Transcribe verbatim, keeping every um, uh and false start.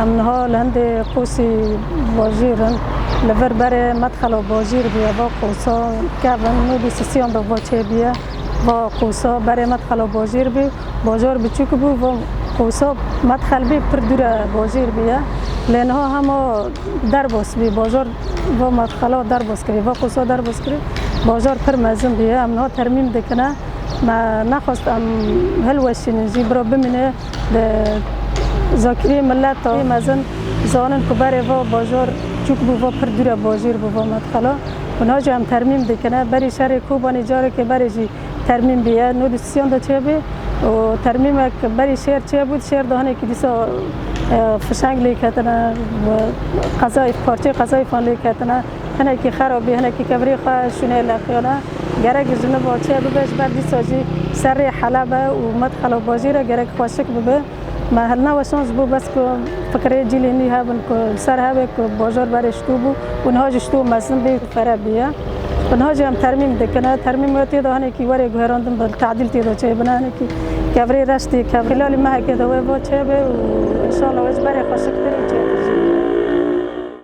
Em niha li hindê qûsî bajêr in. Li vir berê medxela bajêr bûye, va qûsa kevin nû bî sisiyan de va çêbûye. Va qûsa berê medxela bajêr bû, bajar biçûk bû, va qûsa medxel bî pir dûre bajêr bûye. Lê niha hema derbas bî, bajar va medxela derbas kirî, va qûsa derbas kirî, bajar pir mezin bûye. Em niha termîm dikine. Me nexwest em hilweşînin jî, bira bimîne di zakiriyê millet de. Mezin zanin ku berê va bajar çûk bû, va pir dûre bajêr bû, va medxela. Û niha jî em termîm dikine. Berî şerê Kobanê carekê berê jî termîm bûye. Nû di sisiyan de çêbû û termîmek berî şêr çêbû, di şêr de hinekî dîsa, e, fişeng lê ketine, qezayîf, parçeyê qezayîfan lê ketine. Hinekî xera bî, hinekî kevirê xwe şûnê leqiyane. Gerek ji niva çê bibe, ji ber dîsa jî serê Heleb e û medxela bajêr e, gerek xweşik bibe. Me hilneweşand ji bo bes ku fikrê cîlê nî hebin ku li ser hebe ku bajar berê şitû bû û niha jî şitû mezin bê û fere bûye. Bi niha jî em termîm dikine. Termîm wê tê de hinekî werê guherandin bin, tadîl tê de çêbine, hinekî kevirê reş tê kevin. Xîlalî mehekê de wê va çêbe û înşallah wê ji berê xweşiktir û çêtir jî.